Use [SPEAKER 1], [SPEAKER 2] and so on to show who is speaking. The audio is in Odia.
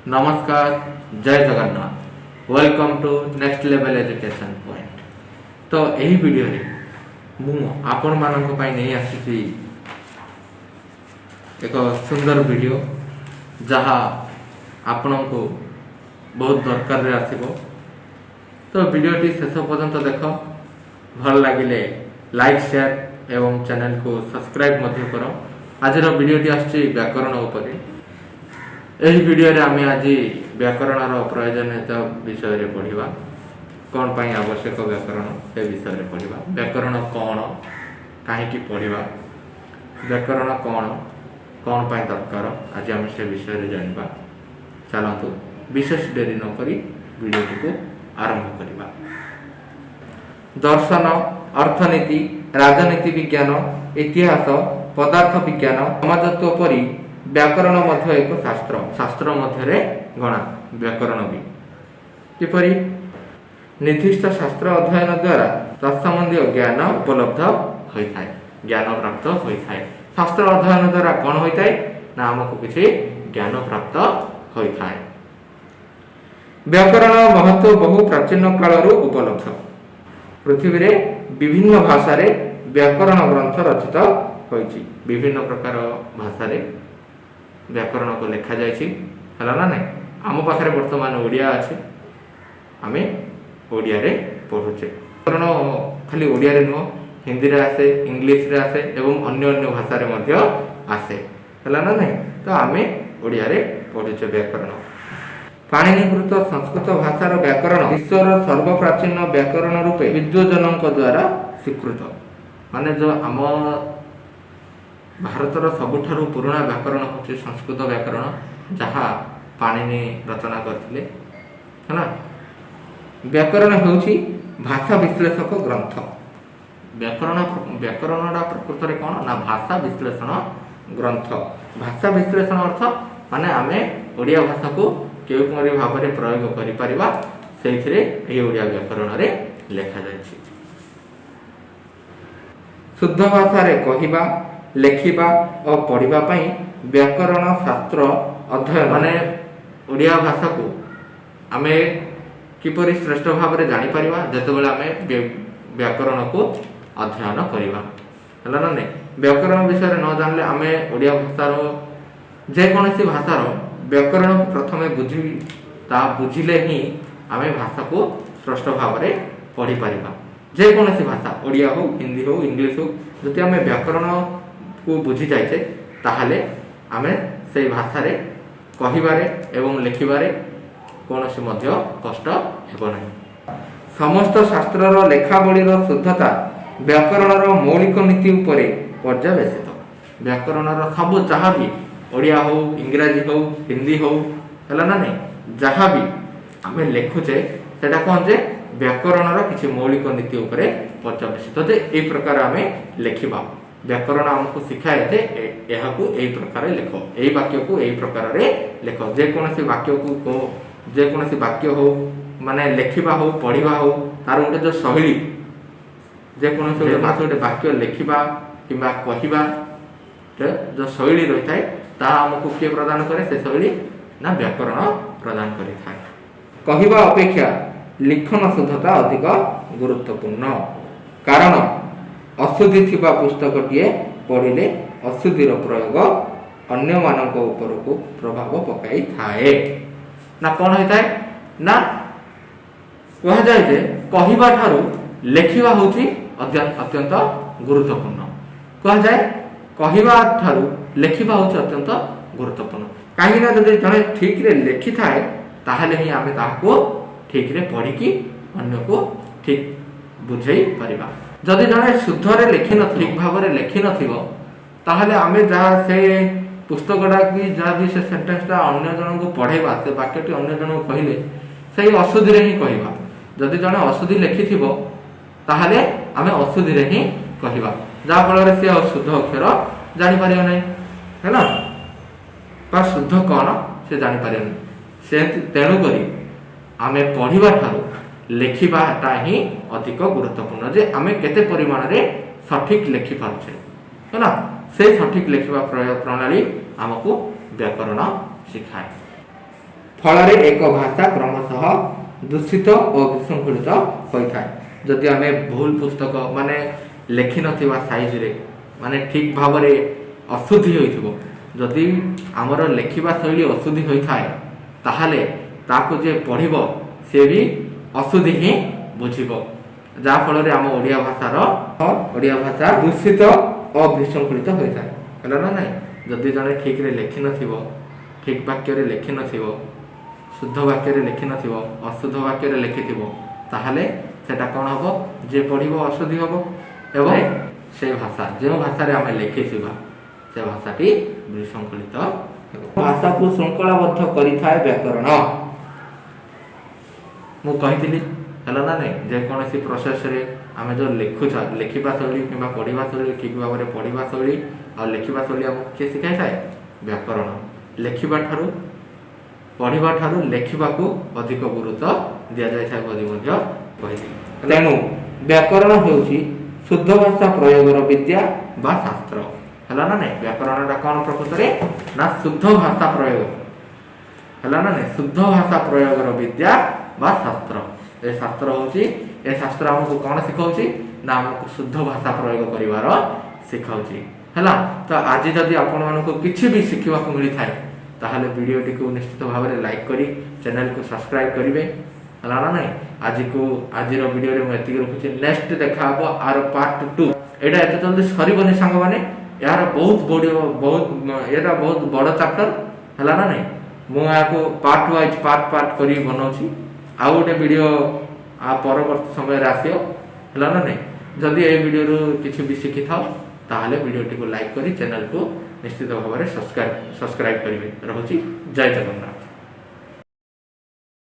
[SPEAKER 1] ନମସ୍କାର, ଜୟ Jagannath. Welcome to Next Level Education Point. ତ ଏହି ଭିଡ଼ିଓରେ ମୁଁ ଆପଣମାନଙ୍କ ପାଇଁ ନେଇ ଆସିଛି ଏକ ସୁନ୍ଦର ଭିଡ଼ିଓ, ଯାହା ଆପଣଙ୍କୁ ବହୁତ ଦରକାରରେ ଆସିବ। ତ ଭିଡ଼ିଓଟି ଶେଷ ପର୍ଯ୍ୟନ୍ତ ଦେଖ। ଭଲ ଲାଗିଲେ ଲାଇକ୍, ସେୟାର ଏବଂ ଚ୍ୟାନେଲକୁ ସବସ୍କ୍ରାଇବ୍ ମଧ୍ୟ କର। ଆଜିର ଭିଡ଼ିଓଟି ଆସୁଛି ବ୍ୟାକରଣ ଉପରେ। ଏହି ଭିଡ଼ିଓରେ ଆମେ ଆଜି ବ୍ୟାକରଣର ପ୍ରୟୋଜନୀୟତା ବିଷୟରେ ପଢ଼ିବା। କ'ଣ ପାଇଁ ଆବଶ୍ୟକ ବ୍ୟାକରଣ, ସେ ବିଷୟରେ ପଢ଼ିବା। ବ୍ୟାକରଣ କ'ଣ, କାହିଁକି ପଢ଼ିବା, ବ୍ୟାକରଣ କ'ଣ, କ'ଣ ପାଇଁ ଦରକାର, ଆଜି ଆମେ ସେ ବିଷୟରେ ଜାଣିବା। ଚାଲନ୍ତୁ, ବିଶେଷ ଡେରି ନକରି ଭିଡ଼ିଓଟିକୁ ଆରମ୍ଭ କରିବା। ଦର୍ଶନ, ଅର୍ଥନୀତି, ରାଜନୀତି ବିଜ୍ଞାନ, ଇତିହାସ, ପଦାର୍ଥ ବିଜ୍ଞାନ, ସମାଜତତ୍ତ୍ୱ ପରି ବ୍ୟାକରଣ ମଧ୍ୟ ଏକ ଶାସ୍ତ୍ର। ଶାସ୍ତ୍ର ମଧ୍ୟରେ ଗଣା ବ୍ୟାକରଣ ବି। କିପରି? ନିର୍ଦ୍ଦିଷ୍ଟ ଶାସ୍ତ୍ର ଅଧ୍ୟୟନ ଦ୍ୱାରା ତତ୍ସମ୍ବନ୍ଧୀୟ ଜ୍ଞାନ ଉପଲବ୍ଧ ହୋଇଥାଏ, ଜ୍ଞାନ ପ୍ରାପ୍ତ ହୋଇଥାଏ। ଶାସ୍ତ୍ର ଅଧ୍ୟୟନ ଦ୍ୱାରା କ'ଣ ହୋଇଥାଏ ନା ଆମକୁ କିଛି ଜ୍ଞାନ ପ୍ରାପ୍ତ ହୋଇଥାଏ। ବ୍ୟାକରଣ ମହତ୍ଵ ବହୁ ପ୍ରାଚୀନ କାଳରୁ ଉପଲବ୍ଧ। ପୃଥିବୀରେ ବିଭିନ୍ନ ଭାଷାରେ ବ୍ୟାକରଣ ଗ୍ରନ୍ଥ ରଚିତ ହୋଇଛି। ବିଭିନ୍ନ ପ୍ରକାର ଭାଷାରେ ବ୍ୟାକରଣକୁ ଲେଖାଯାଇଛି। ହେଲା ନା ନାଇଁ? ଆମ ପାଖରେ ବର୍ତ୍ତମାନ ଓଡ଼ିଆ ଅଛି, ଆମେ ଓଡ଼ିଆରେ ପଢ଼ୁଛେ। ବ୍ୟାକରଣ ଖାଲି ଓଡ଼ିଆରେ ନୁହଁ, ହିନ୍ଦୀରେ ଆସେ, ଇଂଲିଶରେ ଆସେ ଏବଂ ଅନ୍ୟ ଅନ୍ୟ ଭାଷାରେ ମଧ୍ୟ ଆସେ। ହେଲା ନା ନାଇଁ? ତ ଆମେ ଓଡ଼ିଆରେ ପଢ଼ୁଛେ ବ୍ୟାକରଣ। ପାଣିନୀକୃତ ସଂସ୍କୃତ ଭାଷାର ବ୍ୟାକରଣ ବିଶ୍ୱର ସର୍ବପ୍ରାଚୀନ ବ୍ୟାକରଣ ରୂପେ ବିଦ୍ୱଜନଙ୍କ ଦ୍ୱାରା ସ୍ୱୀକୃତ। ମାନେ ଯୋଉ ଆମ ଭାରତର ସବୁଠାରୁ ପୁରୁଣା ବ୍ୟାକରଣ ହେଉଛି ସଂସ୍କୃତ ବ୍ୟାକରଣ, ଯାହା ପାଣିନି ରଚନା କରିଥିଲେ। ହେଲା? ବ୍ୟାକରଣ ହେଉଛି ଭାଷା ବିଶ୍ଳେଷକ ଗ୍ରନ୍ଥ। ବ୍ୟାକରଣଟା ପ୍ରକୃତରେ କ'ଣ ନା ଭାଷା ବିଶ୍ଳେଷଣ ଗ୍ରନ୍ଥ। ଭାଷା ବିଶ୍ଳେଷଣ ଅର୍ଥ ମାନେ ଆମେ ଓଡ଼ିଆ ଭାଷାକୁ କେଉଁପରି ଭାବରେ ପ୍ରୟୋଗ କରିପାରିବା, ସେଇଥିରେ ଏହି ଓଡ଼ିଆ ବ୍ୟାକରଣରେ ଲେଖାଯାଇଛି। ଶୁଦ୍ଧ ଭାଷାରେ କହିବା, ଲେଖିବା ଓ ପଢ଼ିବା ପାଇଁ ବ୍ୟାକରଣ ଶାସ୍ତ୍ର ଅଧ୍ୟୟନ। ମାନେ ଓଡ଼ିଆ ଭାଷାକୁ ଆମେ କିପରି ଶ୍ରେଷ୍ଠ ଭାବରେ ଜାଣିପାରିବା? ଯେତେବେଳେ ଆମେ ବ୍ୟାକରଣକୁ ଅଧ୍ୟୟନ କରିବା। ହେଲା ନା ନାଇଁ? ବ୍ୟାକରଣ ବିଷୟରେ ନ ଜାଣିଲେ ଆମେ ଓଡ଼ିଆ ଭାଷାର, ଯେକୌଣସି ଭାଷାର ବ୍ୟାକରଣକୁ ପ୍ରଥମେ ବୁଝି, ତାହା ବୁଝିଲେ ହିଁ ଆମେ ଭାଷାକୁ ସ୍ପଷ୍ଟ ଭାବରେ ପଢ଼ିପାରିବା। ଯେକୌଣସି ଭାଷା, ଓଡ଼ିଆ ହଉ, ହିନ୍ଦୀ ହଉ, ଇଂଲିଶ ହଉ, ଯଦି ଆମେ ବ୍ୟାକରଣକୁ ବୁଝି ଯାଇଛେ, ତାହେଲେ ଆମେ ସେଇ ଭାଷାରେ କହିବାରେ ଏବଂ ଲେଖିବାରେ କୌଣସି ମଧ୍ୟ କଷ୍ଟ ହେବ ନାହିଁ। ସମସ୍ତ ଶାସ୍ତ୍ରର ଲେଖାବଳୀର ଶୁଦ୍ଧତା ବ୍ୟାକରଣର ମୌଳିକ ନୀତି ଉପରେ ପର୍ଯ୍ୟବେସିତ। ବ୍ୟାକରଣର ସବୁ ଯାହା ବି, ଓଡ଼ିଆ ହଉ, ଇଂରାଜୀ ହଉ, ହିନ୍ଦୀ ହଉ, ହେଲା ନା ନାଇଁ, ଯାହା ବି ଆମେ ଲେଖୁଛେ, ସେଟା କ'ଣ ଯେ ବ୍ୟାକରଣର କିଛି ମୌଳିକ ନୀତି ଉପରେ ପର୍ଯ୍ୟବେସିତ, ଯେ ଏଇ ପ୍ରକାର ଆମେ ଲେଖିବା। ବ୍ୟାକରଣ ଆମକୁ ଶିଖାଏ ଯେ ଏହାକୁ ଏଇ ପ୍ରକାର ଲେଖ, ଏଇ ବାକ୍ୟକୁ ଏଇ ପ୍ରକାରରେ ଲେଖ। ଯେକୌଣସି ବାକ୍ୟ ହଉ, ମାନେ ଲେଖିବା ହଉ, ପଢିବା ହଉ, ତାର ଗୋଟେ ଯୋଉ ଶୈଳୀ, ଯେକୌଣସି ଗୋଟେ ବାକ୍ୟ ଲେଖିବା କିମ୍ବା କହିବା ଯୋଉ ଶୈଳୀ ରହିଥାଏ, ତାହା ଆମକୁ କିଏ ପ୍ରଦାନ କରେ ସେ ଶୈଳୀ? ନା ବ୍ୟାକରଣ ପ୍ରଦାନ କରିଥାଏ। କହିବା ଅପେକ୍ଷା ଲିଖନ ଶୁଦ୍ଧତା ଅଧିକ ଗୁରୁତ୍ୱପୂର୍ଣ୍ଣ, କାରଣ ଅଶୁଦ୍ଧି ଥିବା ପୁସ୍ତକଟିଏ ପଢ଼ିଲେ ଅଶୁଦ୍ଧିର ପ୍ରୟୋଗ ଅନ୍ୟମାନଙ୍କ ଉପରକୁ ପ୍ରଭାବ ପକାଇଥାଏ। ନା କ'ଣ ହେଇଥାଏ ନା କୁହାଯାଏ ଯେ କହିବା ଠାରୁ ଲେଖିବା ହେଉଛି ଅତ୍ୟନ୍ତ ଗୁରୁତ୍ୱପୂର୍ଣ୍ଣ। କୁହାଯାଏ କହିବା ଠାରୁ ଲେଖିବା ହେଉଛି ଅତ୍ୟନ୍ତ ଗୁରୁତ୍ୱପୂର୍ଣ୍ଣ, କାହିଁକି ନା ଯଦି ଜଣେ ଠିକରେ ଲେଖିଥାଏ, ତାହେଲେ ହିଁ ଆମେ ତାହାକୁ ଠିକରେ ପଢିକି ଅନ୍ୟକୁ ଠିକ ବୁଝେଇ ପାରିବା। ଯଦି ଜଣେ ଶୁଦ୍ଧରେ ଲେଖିନଥିବ, ଠିକ ଭାବରେ ଲେଖିନଥିବ, ତାହେଲେ ଆମେ ଯାହା ସେ ପୁସ୍ତକଟା କି ଯାହା ବି ସେ ସେଣ୍ଟେନ୍ସଟା ଅନ୍ୟ ଜଣଙ୍କୁ ପଢେଇବା, ସେ ବାକ୍ୟଟି ଅନ୍ୟ ଜଣଙ୍କୁ କହିଲେ ସେଇ ଅଶୁଦ୍ଧିରେ ହିଁ କହିବା। ଯଦି ଜଣେ ଅଶୁଦ୍ଧି ଲେଖିଥିବ, ତାହେଲେ ଆମେ ଅଶୁଦ୍ଧିରେ ହିଁ କହିବା, ଯାହାଫଳରେ ସେ ଆଉ ଶୁଦ୍ଧ ଅକ୍ଷର ଜାଣିପାରିବ ନାହିଁ, ହେଲା ବା ଶୁଦ୍ଧ କ'ଣ ସେ ଜାଣିପାରିବନି। ସେ ତେଣୁକରି ଆମେ ପଢିବା ଠାରୁ ଲେଖିବାଟା ହିଁ ଅଧିକ ଗୁରୁତ୍ୱପୂର୍ଣ୍ଣ, ଯେ ଆମେ କେତେ ପରିମାଣରେ ସଠିକ ଲେଖିପାରୁଛେ। ହେଲା? ସେ ସଠିକ ଲେଖିବା ପ୍ରଣାଳୀ ଆମକୁ ବ୍ୟାକରଣ ଶିଖାଏ। ଫଳରେ ଏକ ଭାଷା କ୍ରମଶଃ ଦୂଷିତ ଓ ବିଶୃଙ୍ଖଳିତ ହୋଇଥାଏ। ଯଦି ଆମେ ଭୁଲ ପୁସ୍ତକ ମାନେ ଲେଖିନଥିବା ସାଇଜରେ, ମାନେ ଠିକ୍ ଭାବରେ ଅଶୁଦ୍ଧି ହୋଇଥିବ, ଯଦି ଆମର ଲେଖିବା ଶୈଳୀ ଅଶୁଦ୍ଧି ହୋଇଥାଏ, ତାହେଲେ ତାକୁ ଯିଏ ପଢ଼ିବ ସିଏ ବି ଅଶୁଦ୍ଧି ହିଁ ବୁଝିବ, ଯାହାଫଳରେ ଆମ ଓଡ଼ିଆ ଭାଷାର ଓଡ଼ିଆ ଭାଷା ଦୂଷିତ ଓ ବିଶୃଙ୍ଖଳିତ ହୋଇଥାଏ। ହେଲା ନା ନାଇଁ? ଯଦି ଜଣେ ଠିକ୍ରେ ଲେଖିନଥିବ, ଠିକ୍ ବାକ୍ୟରେ ଲେଖିନଥିବ, ଶୁଦ୍ଧ ବାକ୍ୟରେ ଲେଖିନଥିବ, ଅଶୁଦ୍ଧ ବାକ୍ୟରେ ଲେଖିଥିବ, ତାହେଲେ ସେଟା କ'ଣ ହେବ? ଯିଏ ପଢ଼ିବ ଅଶୁଦ୍ଧି ହେବ ଏବଂ ସେ ଭାଷା, ଯେଉଁ ଭାଷାରେ ଆମେ ଲେଖିଥିବା, ସେ ଭାଷାଟି ବିଶୃଙ୍ଖଳିତ ହେବ। ଭାଷାକୁ ଶୃଙ୍ଖଳାବଦ୍ଧ କରିଥାଏ ବ୍ୟାକରଣ, ମୁଁ କହିଥିଲି। ହେଲା ନା ନାଇଁ? ଯେକୌଣସି ପ୍ରୋସେସରେ ଆମେ ଯେଉଁ ଲେଖୁଛା, ଲେଖିବା ଶୈଳୀ କିମ୍ବା ପଢ଼ିବା ଶୈଳୀ, ଠିକ୍ ଭାବରେ ପଢ଼ିବା ଶୈଳୀ ଆଉ ଲେଖିବା ଶୈଳୀ ଆମକୁ କିଏ ଶିଖାଇଥାଏ? ବ୍ୟାକରଣ। ଲେଖିବା ଠାରୁ, ପଢ଼ିବା ଠାରୁ ଲେଖିବାକୁ ଅଧିକ ଗୁରୁତ୍ୱ ଦିଆଯାଇଥାଏ ବୋଲି ମଧ୍ୟ କହିଥିଲି। ତେଣୁ ବ୍ୟାକରଣ ହେଉଛି ଶୁଦ୍ଧ ଭାଷା ପ୍ରୟୋଗର ବିଦ୍ୟା ବା ଶାସ୍ତ୍ର। ହେଲା ନା ନାଇଁ? ବ୍ୟାକରଣଟା କ'ଣ ପ୍ରକୃତରେ? ନା ଶୁଦ୍ଧ ଭାଷା ପ୍ରୟୋଗ। ହେଲା ନା ନାଇଁ? ଶୁଦ୍ଧ ଭାଷା ପ୍ରୟୋଗର ବିଦ୍ୟା ବା ଶାସ୍ତ୍ର। ଏ ଶାସ୍ତ୍ର ହେଉଛି, ଏ ଶାସ୍ତ୍ର ଆମକୁ କ'ଣ ଶିଖାଉଛି? ନା ଆମକୁ ଶୁଦ୍ଧ ଭାଷା ପ୍ରୟୋଗ କରିବାର ଶିଖାଉଛି। ହେଲା ତ? ଆଜି ଯଦି ଆପଣମାନଙ୍କୁ କିଛି ବି ଶିଖିବାକୁ ମିଳିଥାଏ, ତାହେଲେ ଭିଡ଼ିଓଟିକୁ ନିଶ୍ଚିତ ଭାବରେ ଲାଇକ୍ କରି ଚ୍ୟାନେଲକୁ ସବସ୍କ୍ରାଇବ୍ କରିବେ। ହେଲା ନା ନାଇଁ? ଆଜିକୁ, ଆଜିର ଭିଡ଼ିଓରେ ମୁଁ ଏତିକି ରଖୁଛି। ନେକ୍ସଟ ଦେଖା ହବ ଆର ପାର୍ଟ 2। ଏଇଟା ଏତେ ଜଲ୍ଦି ସରିବନି ସାଙ୍ଗମାନେ, ଏହାର ବହୁତ ବଡ଼, ବହୁତ, ଏଇଟା ବହୁତ ବଡ଼ ଚାପ୍ଟର। ହେଲା ନା ନାଇଁ? ମୁଁ ଏହାକୁ ପାର୍ଟ ୱାଇଜ୍, ପାର୍ଟ ପାର୍ଟ କରି ବନାଉଛି। ଆଉ ଗୋଟେ ଭିଡ଼ିଓ ଆ ପରବର୍ତ୍ତୀ ସମୟରେ ଆସିବ। ହେଲା ନା ନାଇଁ? ଯଦି ଏଇ ଭିଡ଼ିଓରୁ କିଛି ବି ଶିଖିଥାଅ, ତାହେଲେ ଭିଡ଼ିଓଟିକୁ ଲାଇକ୍ କରି ଚ୍ୟାନେଲକୁ ନିଶ୍ଚିତ ଭାବରେ ସବସ୍କ୍ରାଇବ୍ କରିବେ। ରହୁଛି, ଜୟ ଜଗନ୍ନାଥ।